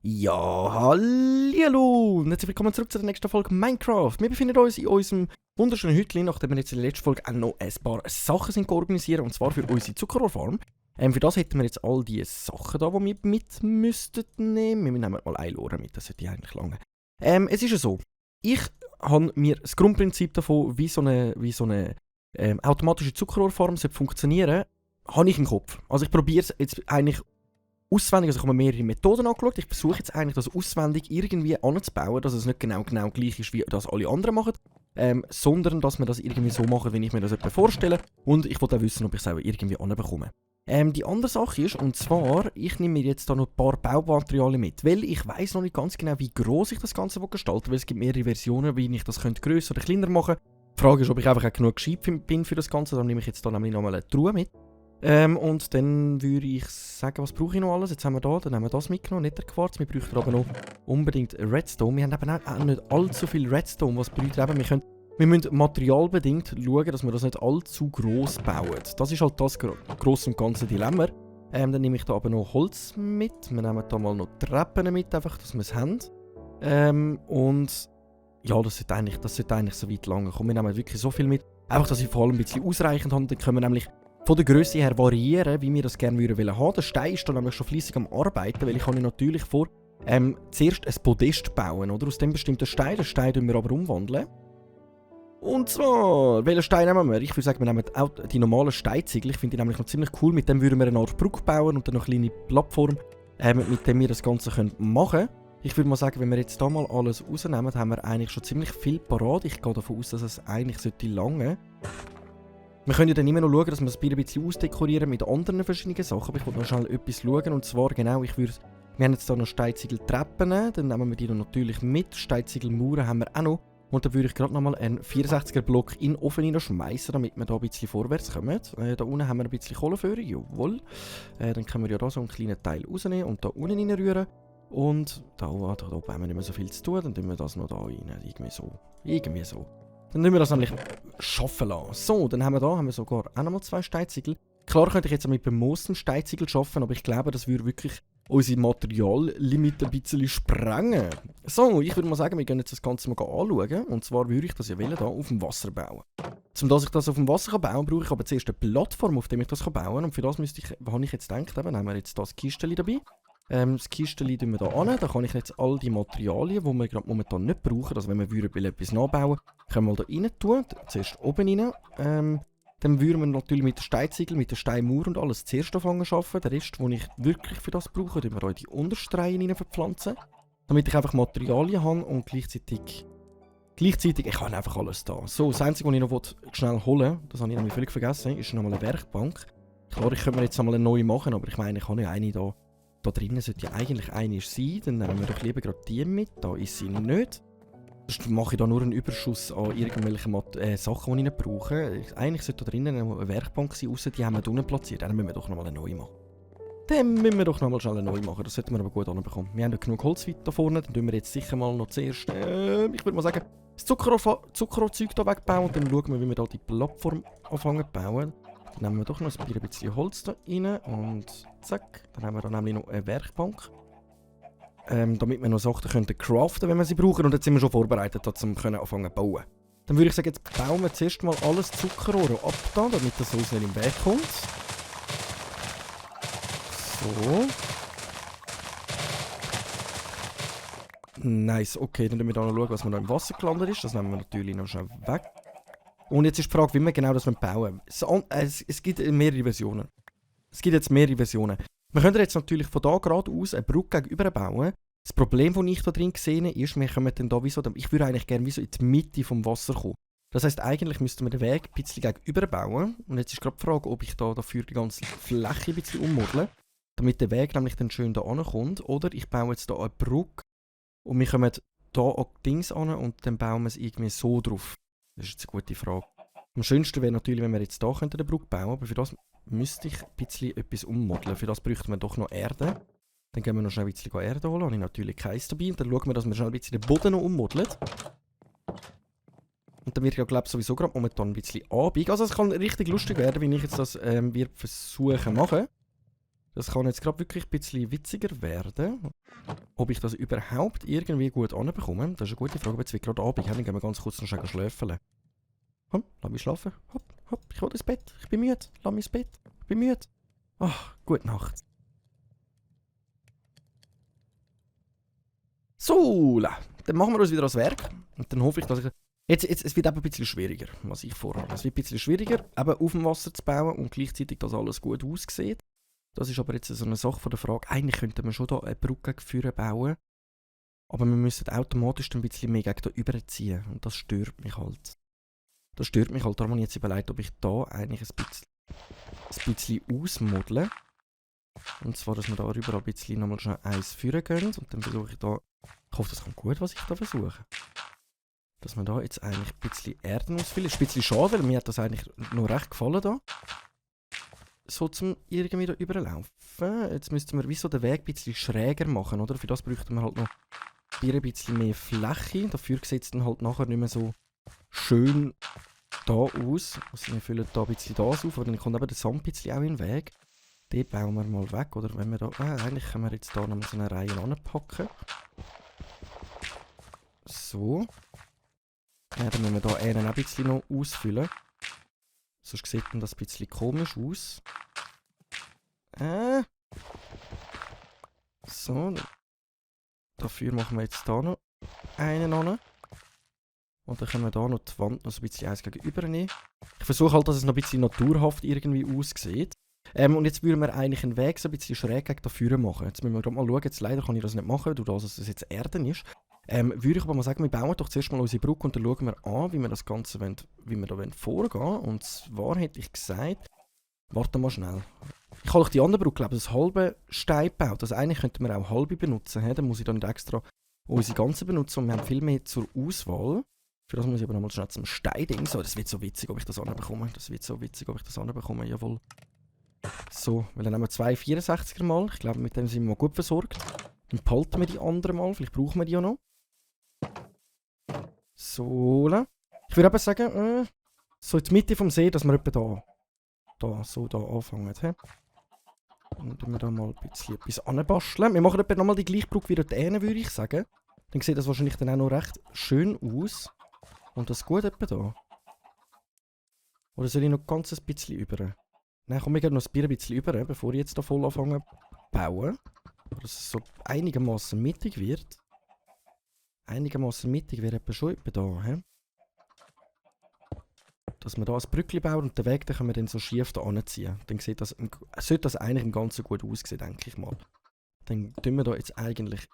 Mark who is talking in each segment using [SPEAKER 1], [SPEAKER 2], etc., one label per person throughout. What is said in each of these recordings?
[SPEAKER 1] Ja, hallihallo und herzlich willkommen zurück zu der nächsten Folge Minecraft. Wir befinden uns in unserem wunderschönen Hütchen, nachdem wir jetzt in der letzten Folge auch noch ein paar Sachen sind organisieren, und zwar für unsere Zuckerrohrfarm. Für das hätten wir jetzt all die Sachen da, die wir mit müssten nehmen. Wir nehmen mal eine Lore mit, das sollte eigentlich lange. Es ist ja so, ich habe mir das Grundprinzip davon, wie so eine automatische Zuckerrohrfarm funktionieren sollte, habe ich im Kopf. Also ich probiere es jetzt eigentlich auswendig, also ich habe mir mehrere Methoden angeschaut. Ich versuche jetzt eigentlich, das auswendig irgendwie anzubauen, dass es nicht genau gleich ist, wie das alle anderen machen, sondern dass wir das irgendwie so machen, wie ich mir das etwa vorstelle. Und ich wollte auch wissen, ob ich es auch irgendwie anbekomme. Die andere Sache ist, und zwar, ich nehme mir jetzt da noch ein paar Baumaterialien mit, weil ich weiss noch nicht ganz genau, wie gross ich das Ganze gestalten will, weil es gibt mehrere Versionen, wie ich das grösser oder kleiner machen könnte. Die Frage ist, ob ich einfach auch genug gescheit bin für das Ganze, dann nehme ich jetzt da nämlich nochmal eine Truhe mit. Und dann würde ich sagen, was brauche ich noch alles? Jetzt haben wir da, dann haben wir das mitgenommen, nicht der Quarz. Wir bräuchten aber noch unbedingt Redstone. Wir haben eben auch nicht allzu viel Redstone, was bedeutet eben, wir müssen materialbedingt schauen, dass wir das nicht allzu gross bauen. Das ist halt das grosse und ganze Dilemma. Dann nehme ich da aber noch Holz mit. Wir nehmen da mal noch Treppen mit, einfach, dass wir es haben. Und ja, das sollte eigentlich so weit lang kommen. Wir nehmen wirklich so viel mit. Einfach, dass ich vor allem ein bisschen ausreichend habe. Dann können wir nämlich von der Grösse her variieren, wie wir das gerne haben wollen. Der Stein ist da nämlich schon fleissig am Arbeiten, weil ich habe natürlich vor, zuerst ein Podest bauen, oder? Aus dem bestimmten Stein. Den Stein tun wir aber umwandeln. Und zwar, welchen Stein nehmen wir? Ich würde sagen, wir nehmen auch die normalen Steinziegel. Ich finde die nämlich noch ziemlich cool. Mit dem würden wir eine Art Brücke bauen und dann noch eine kleine Plattform, mit dem wir das Ganze machen können. Ich würde mal sagen, wenn wir jetzt da mal alles rausnehmen, haben wir eigentlich schon ziemlich viel parat. Ich gehe davon aus, dass es eigentlich lange sollte. Wir können ja dann immer noch schauen, dass wir das Bier ein bisschen ausdekorieren mit anderen verschiedenen Sachen. Aber ich wollte noch schnell etwas schauen. Und zwar genau, wir haben jetzt hier noch Steinziegel-Treppen. Dann nehmen wir die dann natürlich mit. Steinziegel-Mauern haben wir auch noch. Und dann würde ich gerade nochmal einen 64er-Block in den Ofen schmeißen, damit wir da ein bisschen vorwärts kommen. Da unten haben wir ein bisschen Kohlenführung, jawohl. Dann können wir ja da so einen kleinen Teil rausnehmen und da unten reinrühren. Und da oben haben wir nicht mehr so viel zu tun. Dann tun wir das noch da rein. Irgendwie so. Dann müssen wir das nämlich schaffen lassen. So, dann haben wir sogar auch nochmal 2 Steinziegel. Klar könnte ich jetzt auch mit bemoosten Steinziegel arbeiten, aber ich glaube, das würde wirklich unsere Materiallimite ein bisschen sprengen. So, ich würde mal sagen, wir gehen jetzt das Ganze mal anschauen. Und zwar würde ich das ja hier auf dem Wasser bauen. Dass ich das auf dem Wasser bauen kann, brauche ich aber zuerst eine Plattform, auf der ich das bauen kann. Und für das habe ich jetzt gedacht, nehmen wir jetzt das Kistchen dabei. Das Kistchen tun wir hier an. Da kann ich jetzt all die Materialien, die wir gerade momentan nicht brauchen, also wenn wir etwas nachbauen, können wir mal hier rein tun. Zuerst oben rein. Dann würden wir natürlich mit den Steinziegeln, mit der Steinmauer und alles zuerst anfangen zu arbeiten. Den Rest, den ich wirklich für das brauche, tun wir auch in die untersten Reihen rein verpflanzen. Damit ich einfach Materialien habe und gleichzeitig ich habe einfach alles da. So, das Einzige, was ich noch schnell holen will, das habe ich nämlich völlig vergessen, ist nochmal eine Werkbank. Klar, ich könnte mir jetzt einmal eine neue machen, aber ich meine, ich habe ja eine da. Da drinnen sollte ja eigentlich eine sein. Dann nehmen wir doch lieber gerade die mit. Da ist sie nicht. Sonst mache ich da nur einen Überschuss an irgendwelchen Sachen, die ich nicht brauche. Eigentlich sollte da drinnen eine Werkbank sein, außer die haben wir da unten platziert. Dann müssen wir doch nochmal eine neue machen. Das sollten wir aber gut anbekommen. Wir haben ja genug Holz da vorne. Dann tun wir jetzt sicher mal noch zuerst, ich würde mal sagen, das Zuckerrohrzeug hier wegbauen. Und dann schauen wir, wie wir da die Plattform anfangen zu bauen. Dann nehmen wir doch noch ein bisschen Holz da rein und zack. Dann haben wir da nämlich noch eine Werkbank. Damit wir noch Sachen craften können, wenn wir sie brauchen. Und jetzt sind wir schon vorbereitet, um anfangen zu bauen. Dann würde ich sagen, jetzt bauen wir zuerst mal alles Zuckerrohr ab, da, damit das uns nicht im Weg kommt. So. Nice, okay, dann schauen wir da noch schauen, was noch im Wasser gelandet ist. Das nehmen wir natürlich noch schnell weg. Und jetzt ist die Frage, wie wir genau das bauen wollen. Es gibt mehrere Versionen. Wir können jetzt natürlich von da geradeaus eine Brücke gegenüber bauen. Das Problem, das ich da drin sehe, ist, wir kommen dann da ich würde eigentlich gerne in die Mitte vom Wasser kommen. Das heisst, eigentlich müssten wir den Weg ein bisschen gegenüber bauen. Und jetzt ist gerade die Frage, ob ich da dafür die ganze Fläche ein bisschen ummodle, damit der Weg nämlich dann schön da ankommt. Oder ich baue jetzt da eine Brücke und wir kommen da an Dings an und dann bauen wir es irgendwie so drauf. Das ist jetzt eine gute Frage. Am schönsten wäre natürlich, wenn wir jetzt hier eine Brücke bauen könnten, aber für das müsste ich ein bisschen etwas ummodeln. Für das bräuchten wir doch noch Erde. Dann gehen wir noch schnell ein bisschen Erde holen. Habe ich natürlich keins dabei. Und dann schauen wir, dass wir schnell ein bisschen den Boden noch ummodeln. Und dann wird ja, glaube ich, sowieso gerade momentan ein bisschen Abend. Also es kann richtig lustig werden, wie ich jetzt das wird versuchen machen. Das kann jetzt gerade wirklich ein bisschen witziger werden. Ob ich das überhaupt irgendwie gut anbekomme, das ist eine gute Frage. Jetzt wird gerade Abend, dann gehen wir ganz kurz noch schlafen. Komm, lass mich schlafen. Hopp, hopp, ich will ins Bett. Ich bin müde. Lass mich ins Bett. Ich bin müde. Ach, gute Nacht. So, dann machen wir uns wieder ans Werk. Und dann hoffe ich, dass ich... Jetzt, es wird eben ein bisschen schwieriger, was ich vorhabe. Es wird ein bisschen schwieriger, eben auf dem Wasser zu bauen und gleichzeitig, dass alles gut aussieht. Das ist aber jetzt so eine Sache von der Frage, eigentlich könnten wir schon hier eine Brücke gegen bauen, aber wir müssen automatisch ein bisschen mehr gegen da überziehen und das stört mich halt. Darum habe ich jetzt überlegt, ob ich da eigentlich ein bisschen ausmodle. Und zwar, dass wir da rüber ein bisschen nochmal schnell eins führen gehen und dann versuche ich da, ich hoffe, das kommt gut, was ich da versuche. Dass wir da jetzt eigentlich ein bisschen Erden ausfüllen. Ist ein bisschen schade, weil mir hat das eigentlich noch recht gefallen da. So zum irgendwie da überlaufen. Jetzt müssten wir wie so den Weg ein bisschen schräger machen, oder? Für das bräuchten wir halt noch ein bisschen mehr Fläche. Dafür sieht es dann halt nachher nicht mehr so schön da aus. Also wir füllen da ein bisschen das auf, aber dann kommt eben der Sand ein bisschen auch in den Weg. Den bauen wir mal weg, oder wenn wir da... eigentlich können wir jetzt da noch so eine Reihe anpacken. So. Ja, dann müssen wir da einen auch ein bisschen noch ausfüllen. Sonst sieht dann das ein bisschen komisch aus. So. Dafür machen wir jetzt da noch einen an. Und dann können wir da noch die Wand noch so ein bisschen eins gegenüber nehmen. Ich versuche halt, dass es noch ein bisschen naturhaft irgendwie aussieht. Und jetzt würden wir eigentlich einen Weg so ein bisschen schräg gegen dafür machen. Jetzt müssen wir gerade mal schauen. Jetzt leider kann ich das nicht machen, dadurch, dass es jetzt Erden ist. Würde ich aber mal sagen, wir bauen doch zuerst mal unsere Brücke und dann schauen wir an, wie wir das Ganze wie wir da vorgehen wollen. Und zwar hätte ich gesagt, warte mal schnell. Ich habe die andere Brücke, glaube ich, das halbe Stein gebaut. Also eigentlich könnten wir auch halbe benutzen. Dann muss ich dann nicht extra unsere ganze benutzen und wir haben viel mehr zur Auswahl. Für das muss ich aber nochmal schnell zum Stein-Ding. So, das wird so witzig, ob ich das anbekomme. Jawohl. So, weil dann haben wir 2 64er mal. Ich glaube, mit dem sind wir mal gut versorgt. Dann behalten wir die anderen mal. Vielleicht brauchen wir die ja noch. So. Ich würde aber sagen, so in der Mitte vom See, dass wir etwa da anfangen. He? Dann tun wir da mal ein bisschen etwas anbasteln. Wir machen etwa nochmal die gleiche Brücke wie dort hinten, würde ich sagen. Dann sieht das wahrscheinlich dann auch noch recht schön aus. Und das gut etwa da. Oder soll ich noch ganz ein bisschen über? Nein, komm, wir gehen noch ein bisschen über, bevor ich jetzt da voll anfange zu bauen. Dass es so einigermaßen mittig wird. Einigermaßen mittig wäre etwa schon etwa da. He? Dass wir da ein Brückchen bauen und den Weg den können wir dann so schief da anziehen. Dann sollte das eigentlich im Ganzen gut aussehen, denke ich mal. Dann tun wir da jetzt eigentlich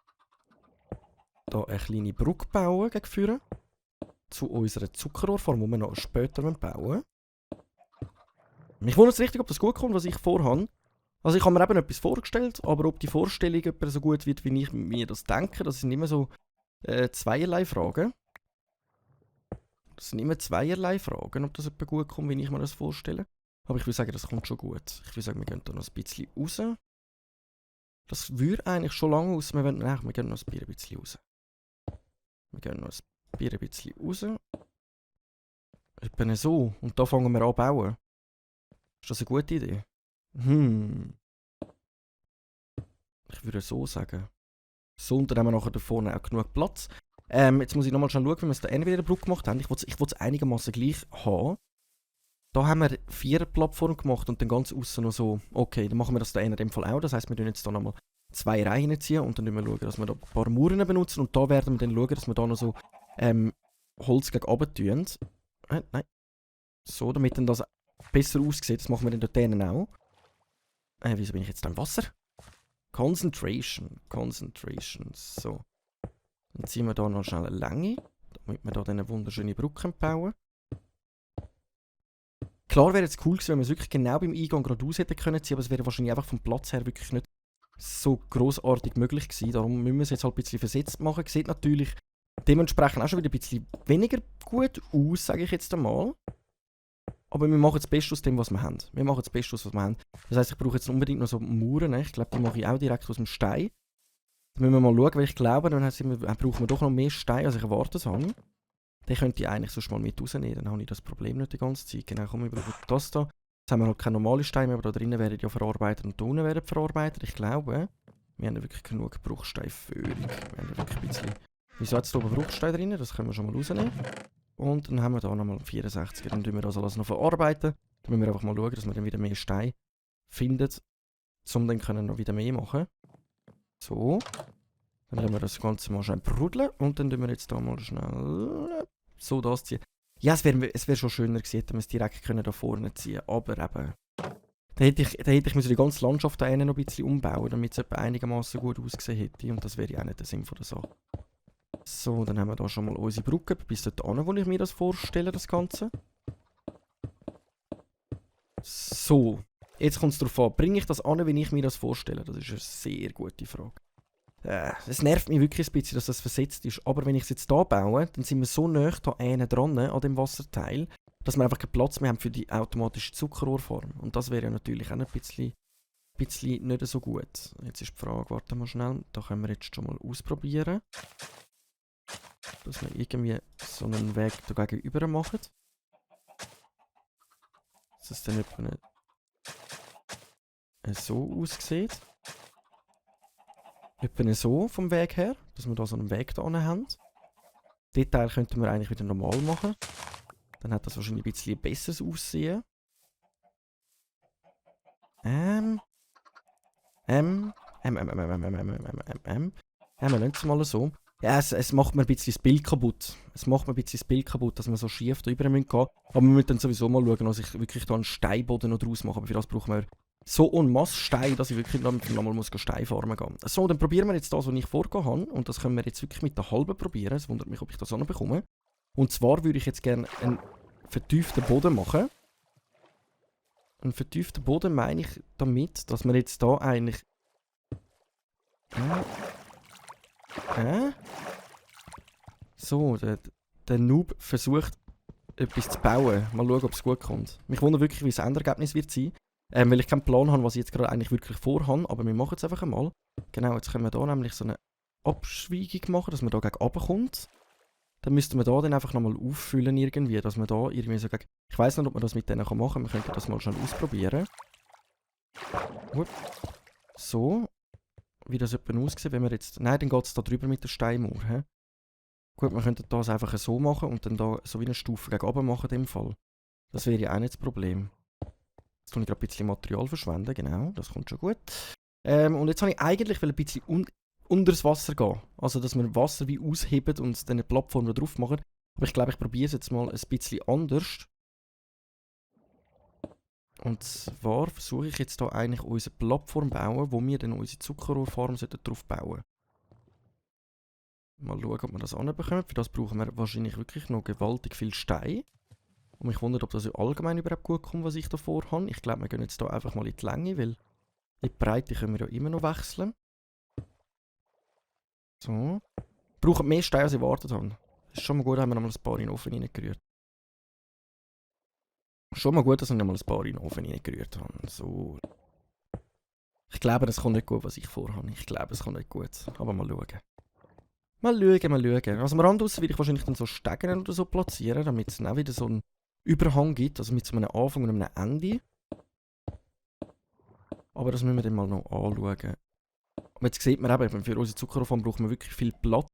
[SPEAKER 1] da eine kleine Brücke bauen gegen vorne. Zu unserer Zuckerrohrform, die wir noch später bauen wollen. Mich wundert es richtig, ob das gut kommt, was ich vorhabe. Also ich habe mir eben etwas vorgestellt, aber ob die Vorstellung etwa so gut wird, wie ich mir das denke, das sind immer so zweierlei Fragen. Das sind immer zweierlei Fragen, ob das etwa gut kommt, wie ich mir das vorstelle. Aber ich würde sagen, das kommt schon gut. Ich würde sagen, wir gehen da noch ein bisschen raus. Das würde eigentlich schon lange aus. Wir gehen noch ein bisschen raus. Etwa so. Und da fangen wir an zu bauen. Ist das eine gute Idee? Ich würde so sagen. So, und dann haben wir nachher da vorne auch genug Platz. Jetzt muss ich nochmal schauen, wie wir es da wieder eine Brücke gemacht haben. Ich will es einigermaßen gleich haben. Da haben wir 4 Plattformen gemacht und dann ganz außen noch so. Okay, dann machen wir das da in dem Fall auch. Das heisst, wir tun jetzt da nochmal 2 Reihen ziehen und dann schauen, dass wir da ein paar Mauern benutzen. Und da werden wir dann schauen, dass wir da noch so Holz gegen runter tun. Nein. So, damit dann das besser aussieht. Das machen wir dann dort denen auch. Wieso bin ich jetzt da im Wasser? Concentration. So. Dann ziehen wir da noch schnell eine Länge, damit wir da eine wunderschöne Brücke bauen. Klar wäre es cool gewesen, wenn wir es wirklich genau beim Eingang geradeaus hätten können ziehen, aber es wäre wahrscheinlich einfach vom Platz her wirklich nicht so grossartig möglich gewesen. Darum müssen wir es jetzt halt ein bisschen versetzt machen. Sieht natürlich dementsprechend auch schon wieder ein bisschen weniger gut aus, sage ich jetzt einmal. Aber wir machen das Beste aus dem, was wir haben. Das heisst, ich brauche jetzt unbedingt noch so Mauern. Ich glaube, die mache ich auch direkt aus dem Stein. Dann müssen wir mal schauen, weil ich glaube, dann brauchen wir doch noch mehr Steine, als ich erwartet habe. Den könnt ihr eigentlich sonst mal mit rausnehmen, dann habe ich das Problem nicht die ganze Zeit. Genau, komm, wir brauchen das da. Jetzt haben wir noch keine normale Steine mehr, aber da drinnen werden ja verarbeitet und da unten werden verarbeitet. Ich glaube, wir haben ja wirklich genug Bruchsteinführung. Wir haben ja wirklich ein bisschen... Wieso hat es da oben Bruchstein drin? Das können wir schon mal rausnehmen. Und dann haben wir da nochmal 64er. Dann tun wir das alles noch verarbeiten. Dann müssen wir einfach mal schauen, dass wir dann wieder mehr Steine finden, um dann können noch wieder mehr machen. So. Dann lassen wir das Ganze mal schnell brudeln. Und dann tun wir jetzt da mal schnell so das ziehen. Ja, es wär schon schöner gewesen, wenn wir es direkt da vorne ziehen können. Aber eben... Da hätte ich die ganze Landschaft da noch ein bisschen umbauen, damit es einigermaßen gut ausgesehen hätte. Und das wäre ja auch nicht der Sinn von der Sache. So, dann haben wir da schon mal unsere Brücke bis dort an, wo ich mir das vorstelle, das Ganze. So, jetzt kommt es darauf an, bringe ich das an, wie ich mir das vorstelle? Das ist eine sehr gute Frage. Es nervt mich wirklich ein bisschen, dass das versetzt ist, aber wenn ich es jetzt hier baue, dann sind wir so nah da dran, an dem Wasserteil, dass wir einfach keinen Platz mehr haben für die automatische Zuckerrohrform. Und das wäre ja natürlich auch ein bisschen nicht so gut. Jetzt ist die Frage, warte mal schnell, da können wir jetzt schon mal ausprobieren. Dass wir irgendwie so einen Weg da gegenüber machen. Dass es dann etwa so aussieht. Etwa so vom Weg her, dass wir da so einen Weg da haben. Den Teil könnten wir eigentlich wieder normal machen. Dann hat das wahrscheinlich ein bisschen besseres Aussehen. Ja, wir lassen es mal so. Ja, es macht mir ein bisschen das Bild kaputt. Dass wir so schief da rüber gehen müssen. Aber wir müssen dann sowieso mal schauen, dass ich wirklich da einen Steinboden noch draus mache. Aber für das brauchen wir so en masse Stein, dass ich wirklich nochmal Stein farmen gehen muss. So, dann probieren wir jetzt das, was ich vorgehen habe. Und das können wir jetzt wirklich mit der halben probieren. Es wundert mich, ob ich das auch noch bekomme. Und zwar würde ich jetzt gerne einen vertieften Boden machen. Einen vertieften Boden meine ich damit, dass wir jetzt da eigentlich... So, der Noob versucht, etwas zu bauen. Mal schauen, ob es gut kommt. Mich wundert wirklich, wie das Endergebnis wird sein. Weil ich keinen Plan habe, was ich jetzt gerade eigentlich wirklich vorhabe. Aber wir machen es einfach einmal. Genau, jetzt können wir hier nämlich so eine Abschweigung machen, dass man da gegen runter kommt. Dann müssten wir da dann einfach nochmal auffüllen irgendwie, dass man da irgendwie so gegen... Ich weiss nicht, ob man das mit denen machen kann. Wir könnten das mal schnell ausprobieren. So. Wie das etwa aussieht, wenn wir jetzt... Nein, dann geht es da drüber mit der Steinmauer. He? Gut, wir könnten das einfach so machen und dann da so wie eine Stufe gegen oben machen in dem Fall. Das wäre ja auch nicht das Problem. Jetzt tue ich gerade ein bisschen Material verschwenden, genau, das kommt schon gut. Und jetzt wollte ich eigentlich ein bisschen unter das Wasser gehen. Also, dass wir Wasser wie ausheben und dann eine Plattform da drauf machen. Aber ich glaube, ich probiere es jetzt mal ein bisschen anders. Und zwar versuche ich jetzt hier eigentlich unsere Plattform zu bauen, wo wir dann unsere Zuckerrohrfarm drauf bauen. Mal schauen, ob wir das anbekommen. Für das brauchen wir wahrscheinlich wirklich noch gewaltig viel Stein. Und mich wundert, ob das allgemein überhaupt gut kommt, was ich da vorhabe. Ich glaube, wir gehen jetzt hier einfach mal in die Länge, weil in die Breite können wir ja immer noch wechseln. So. Brauchen mehr Stein, als ich erwartet habe. Das ist schon mal gut, haben wir noch mal ein paar in den Ofen reingerührt. Schon mal gut, dass wir noch mal ein paar in den Ofen reingerührt haben. So. Ich glaube, das kommt nicht gut, was ich vorhabe. Ich glaube, es kommt nicht gut. Aber mal schauen. Mal schauen. Also am Rand aus will ich wahrscheinlich dann so Stegen oder so platzieren, damit es dann auch wieder so einen Überhang gibt. Also mit so einem Anfang und einem Ende. Aber das müssen wir dann mal noch anschauen. Aber jetzt sieht man eben, für unsere Zuckerrohrfarm brauchen wir wirklich viel Platz.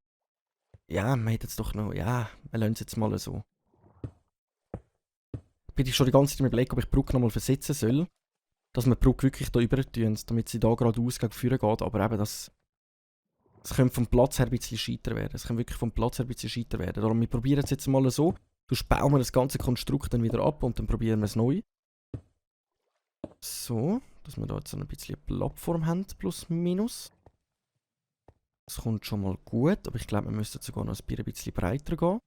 [SPEAKER 1] Ja, wir hätten jetzt doch noch... Ja, wir lassen es jetzt mal so. Bin ich schon die ganze Zeit überlegt, ob ich die Brücke nochmal versetzen soll. Dass wir die Brücke wirklich hier rüber tun, damit sie da geradeaus gegen vorne geht. Aber eben, das könnte vom Platz her ein bisschen scheiter werden. Darum, wir probieren es jetzt mal so. Du bauen wir das ganze Konstrukt dann wieder ab und dann probieren wir es neu. So, dass wir da jetzt so ein bisschen eine Plattform haben, plus minus. Das kommt schon mal gut, aber ich glaube, wir müssten sogar noch ein bisschen breiter gehen.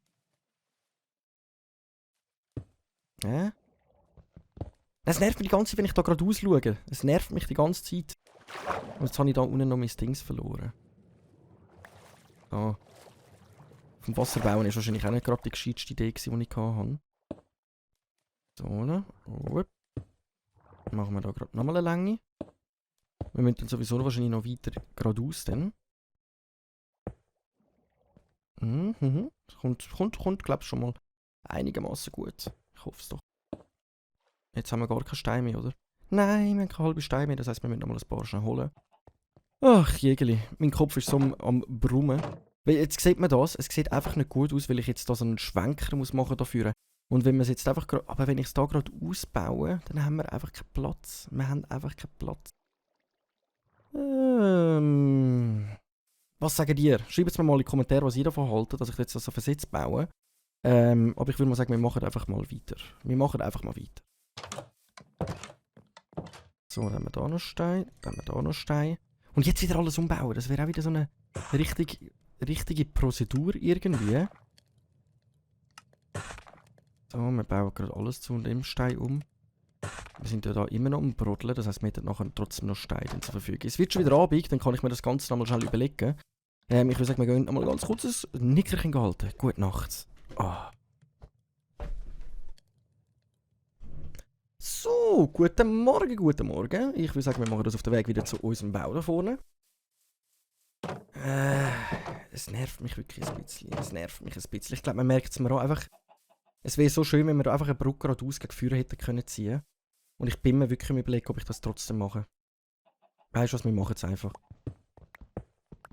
[SPEAKER 1] Es nervt mich die ganze Zeit, wenn ich da gerade ausschaue. Es nervt mich die ganze Zeit. Und jetzt habe ich da unten noch mein Dings verloren. So. Vom Wasserbauen war wahrscheinlich auch nicht gerade die gescheiteste Idee, die ich hatte. So, ne? Machen wir da gerade nochmal eine Länge. Wir müssen dann sowieso wahrscheinlich noch weiter geradeaus dann. Mhm. Kommt glaube ich, schon mal einigermaßen gut. Ich hoffe es doch. Jetzt haben wir gar keinen Stein mehr, oder? Nein, wir haben keine halbe Stein mehr, das heisst, wir müssen noch mal ein paar schnell holen. Ach, Jägeli, mein Kopf ist so am Brummen. Weil jetzt sieht man das, es sieht einfach nicht gut aus, weil ich jetzt da so einen Schwenker muss machen dafür. Und wenn wir es jetzt einfach aber wenn ich es da gerade ausbaue, dann haben wir einfach keinen Platz. Wir haben einfach keinen Platz. Was sagen ihr? Schreibt es mir mal in die Kommentare, was ihr davon haltet, dass ich jetzt das auf einen Sitz baue. Aber ich würde mal sagen, wir machen einfach mal weiter. Wir machen einfach mal weiter. So, dann haben wir da noch Stein, dann haben wir da noch Stein. Und jetzt wieder alles umbauen. Das wäre auch wieder so eine richtige Prozedur irgendwie. So, wir bauen gerade alles zu dem Stein um. Wir sind ja da immer noch am Brodeln, das heisst, wir hätten nachher trotzdem noch Steine zur Verfügung. Es wird schon wieder Abend, dann kann ich mir das Ganze nochmal schnell überlegen. Ich würde sagen, wir gehen nochmal ganz kurzes Nickerchen gehalten. Gute Nacht. Oh. So, guten Morgen, guten Morgen. Ich würde sagen, wir machen das auf dem Weg wieder zu unserem Bau da vorne. Es nervt mich wirklich ein bisschen. Es nervt mich ein bisschen. Ich glaube, man merkt es mir auch einfach. Es wäre so schön, wenn wir da einfach eine Brücke geradeaus gegen Führer hätten können ziehen. Und ich bin mir wirklich im Überlegen, ob ich das trotzdem mache. Weißt du was, wir machen es einfach.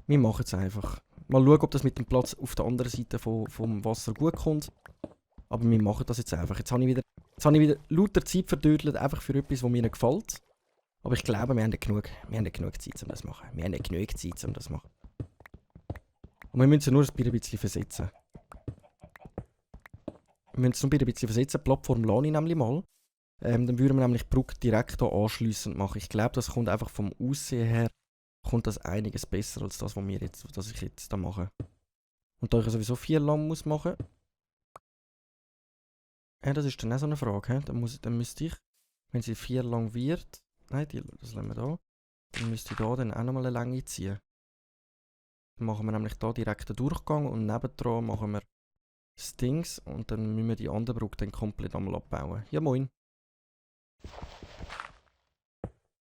[SPEAKER 1] Wir machen es einfach. Mal schauen, ob das mit dem Platz auf der anderen Seite vom Wasser gut kommt. Aber wir machen das jetzt einfach. Jetzt habe ich wieder lauter Zeit verdödelt, einfach für etwas, was mir nicht gefällt. Aber ich glaube, wir haben genug Zeit, um das zu machen. Wir haben genug Zeit, um das zu machen. Und wir müssen nur ein bisschen versetzen. Wir müssen es nur ein bisschen versetzen. Die Plattform lasse ich nämlich mal. Dann würden wir nämlich die Brücke direkt hier anschliessend machen. Ich glaube, das kommt einfach vom Aussehen her kommt das einiges besser als das, was ich jetzt da mache. Und da ich sowieso 4 lang muss machen. Ja, das ist dann auch so eine Frage. He? Dann müsste ich, wenn sie 4 lang wird, nein, das lassen wir da, dann müsste ich da dann auch nochmal eine Länge ziehen. Dann machen wir nämlich da direkt einen Durchgang und nebendran machen wir das Dings und dann müssen wir die andere Brücke dann komplett einmal abbauen. Ja moin.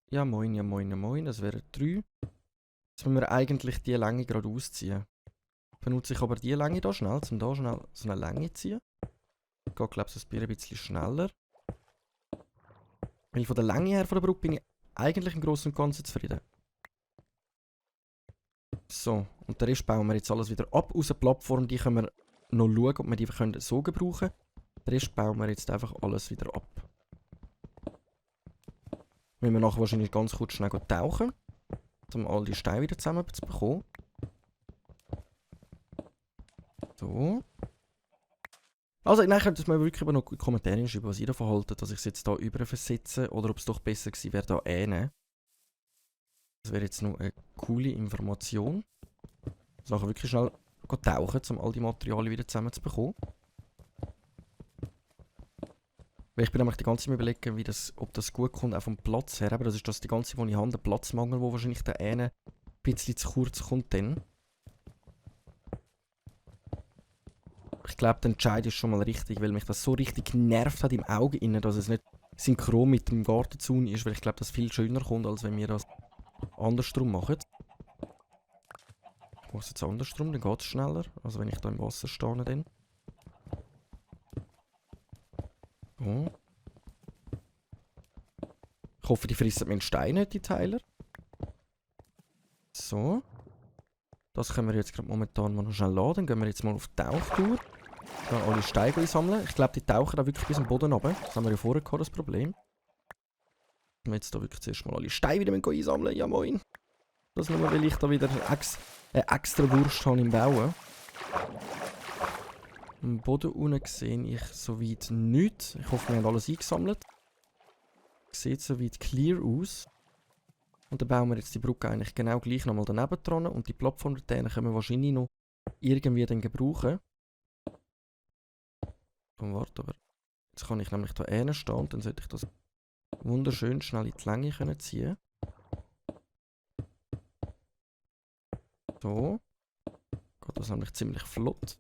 [SPEAKER 1] Ja moin, ja moin, ja moin, das wären 3. Jetzt müssen wir eigentlich die Länge gerade ausziehen. Benutze ich aber die Länge da schnell, um da schnell so eine Länge zu ziehen. Geht glaube ich ein bisschen schneller. Weil von der Länge her von der Brücke bin ich eigentlich im Großen und Ganzen zufrieden. So, und den Rest bauen wir jetzt alles wieder ab. Aus der Plattform, die können wir noch schauen, ob wir die so gebrauchen können. Den Rest bauen wir jetzt einfach alles wieder ab. Müssen wir nachher wahrscheinlich ganz kurz schnell tauchen, um all die Steine wieder zusammen zu bekommen. So. Also, nein, könnt ihr mir wirklich noch in die Kommentare schreiben, was ihr davon haltet, dass ich es jetzt hier über versetze oder ob es doch besser gewesen wäre, da ähnen. Das wäre jetzt noch eine coole Information. Also nachher wirklich schnell tauchen, um all die Materialien wieder zusammen zu bekommen. Weil ich bin nämlich die ganze Zeit überlegen, ob das gut kommt, auch vom Platz her. Aber das ist das die ganze Zeit, wo ich habe, der Platzmangel, wo wahrscheinlich der eine ein bisschen zu kurz kommt dann. Ich glaube, der Entscheid ist schon mal richtig, weil mich das so richtig genervt hat im Auge innen, dass es nicht synchron mit dem Gartenzaun ist, weil ich glaube, das viel schöner kommt, als wenn wir das andersrum machen. Ich mache es jetzt andersrum, dann geht es schneller, also wenn ich da im Wasser stehe dann. Oh. Ich hoffe, die fressen meinen Stein nicht, die Teiler. So. Das können wir jetzt gerade momentan mal noch schnell laden. Dann gehen wir jetzt mal auf die Tauchtour. Dann alle Steine einsammeln. Ich glaube, die tauchen da wirklich bis zum Boden runter. Das haben wir ja vorher gehabt, das Problem. Wir jetzt da wirklich zuerst mal alle Steine wieder einsammeln. Ja moin. Das nur, weil ich da wieder extra Wurst habe im Bauen. Am Boden unten sehe ich soweit nichts. Ich hoffe, wir haben alles eingesammelt. Sieht soweit clear aus. Und dann bauen wir jetzt die Brücke eigentlich genau gleich nochmal daneben dran. Und die Plattform können wir wahrscheinlich noch irgendwie dann gebrauchen. Und warte, aber jetzt kann ich nämlich da hinten stehen und dann sollte ich das wunderschön schnell in die Länge können ziehen. So. Geht das nämlich ziemlich flott.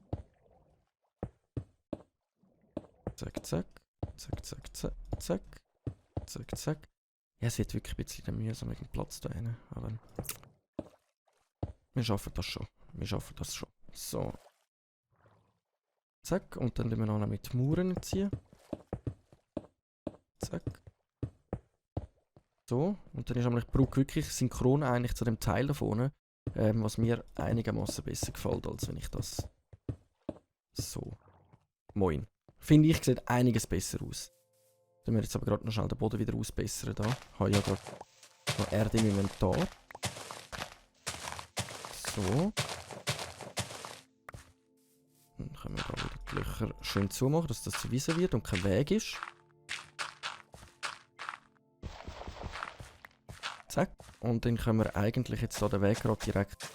[SPEAKER 1] Zack, zack. Zack, zack, zack, zack. Zack, zack. Ja, es wird wirklich ein bisschen mühsam mit dem Platz da hinten. Aber wir schaffen das schon. Wir schaffen das schon. So. Zack. Und dann ziehen wir noch mit Mauern ziehen. Zack. So. Und dann ist die Brücke wirklich synchron eigentlich zu dem Teil da vorne. Was mir einigermaßen besser gefällt, als wenn ich das so. Moin. Finde ich, sieht einiges besser aus. Dann wir jetzt aber gerade noch schnell den Boden wieder ausbessern. Da habe ich ja gerade noch Erde im Inventar. So. Dann können wir da wieder die Löcher schön zumachen, dass das zuwiesen wird und kein Weg ist. Zack. Und dann können wir eigentlich jetzt da den Weg gerade direkt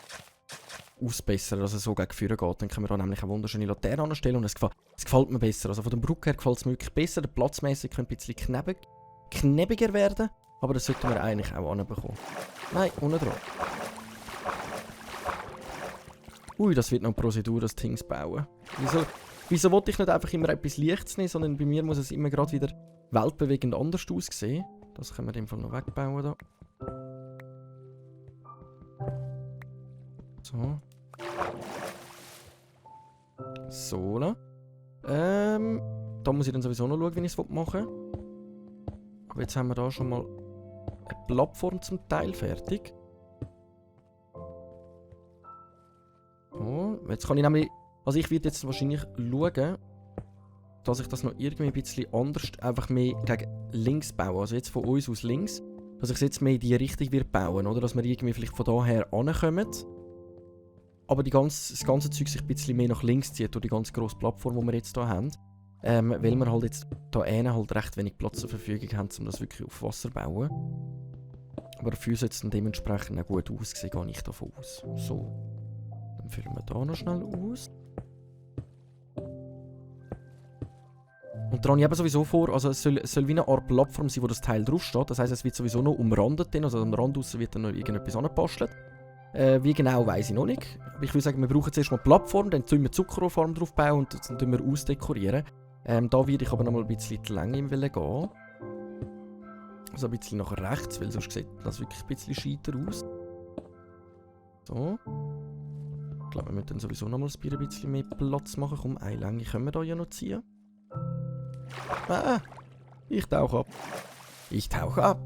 [SPEAKER 1] ausbessern, dass er so gegen vorne geht. Dann können wir da nämlich eine wunderschöne Laterne anstellen und es gefällt mir besser. Also von der Brücke her gefällt es mir wirklich besser. Der Platzmäßig könnte ein bisschen knäbiger werden, aber das sollten wir eigentlich auch anbekommen. Nein, unten dran. Ui, das wird noch eine Prozedur, das Ding zu bauen. Wieso wollte ich nicht einfach immer etwas Leichtes nehmen, sondern bei mir muss es immer gerade wieder weltbewegend anders aussehen. Das können wir in dem Fall noch wegbauen da. So. So, da. Da muss ich dann sowieso noch schauen, wie ich es machen will. Aber jetzt haben wir da schon mal eine Plattform zum Teil fertig. So, jetzt kann ich nämlich... Also ich werde jetzt wahrscheinlich schauen, dass ich das noch irgendwie ein bisschen anders, einfach mehr gegen links baue. Also jetzt von uns aus links. Dass ich es jetzt mehr in die Richtung wird bauen, oder? Dass wir irgendwie vielleicht von daher ankommen. Aber das ganze Zeug sich ein bisschen mehr nach links zieht, durch die ganz grosse Plattform, die wir jetzt hier haben. Weil wir halt jetzt hier halt recht wenig Platz zur Verfügung haben, um das wirklich auf Wasser zu bauen. Aber dafür sollte es dann dementsprechend auch gut aussehen, gehe ich davon aus. So. Dann füllen wir hier noch schnell aus. Und daran habe ich sowieso vor, also es soll wie eine Art Plattform sein, wo das Teil draufsteht. Das heisst, es wird sowieso noch umrandet, also am Rand aussen wird dann noch irgendetwas angebastelt. Wie genau, weiss ich noch nicht. Aber ich würde sagen, wir brauchen zuerst mal eine Plattform, dann tun wir Zuckerrohrform drauf bauen und dann tun wir ausdekorieren. Da würde ich aber noch mal ein bisschen die Länge gehen. Also ein bisschen nach rechts, weil sonst sieht das wirklich ein bisschen scheiter aus. So. Ich glaube, wir müssen dann sowieso noch mal ein bisschen mehr Platz machen. Komm, eine Länge können wir da ja noch ziehen. Ich tauche ab. Ich tauche ab.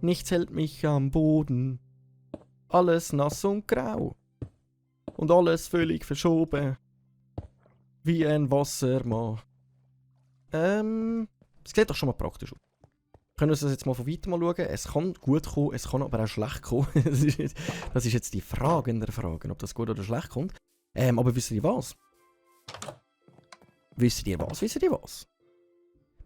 [SPEAKER 1] Nichts hält mich am Boden. Alles nass und grau. Und alles völlig verschoben. Wie ein Wassermann. Es sieht doch schon mal praktisch aus. Können wir uns das jetzt mal von weitem schauen? Es kann gut kommen, es kann aber auch schlecht kommen. Das ist jetzt die Frage in der Frage, ob das gut oder schlecht kommt. Aber wisst ihr was? Wisst ihr was?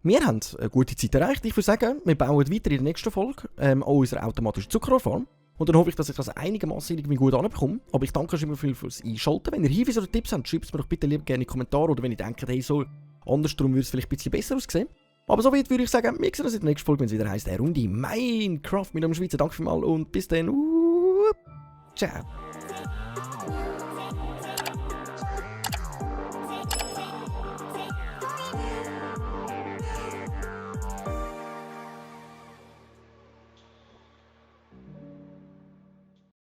[SPEAKER 1] Wir haben eine gute Zeit erreicht. Ich würde sagen, wir bauen weiter in der nächsten Folge an unserer automatischen Zuckerrohrfarm. Und dann hoffe ich, dass ich das einigermaßen irgendwie gut anbekomme. Aber ich danke euch immer viel fürs Einschalten. Wenn ihr Hinweise oder Tipps habt, schreibt es mir doch bitte lieber gerne in die Kommentare. Oder wenn ihr denkt, hey, so andersrum würde es vielleicht ein bisschen besser aussehen. Aber soweit würde ich sagen, wir sehen uns in der nächsten Folge, wenn es wieder heisst, der Runde Minecraft mit einem Schweizer. Danke vielmals und bis dann. Ciao.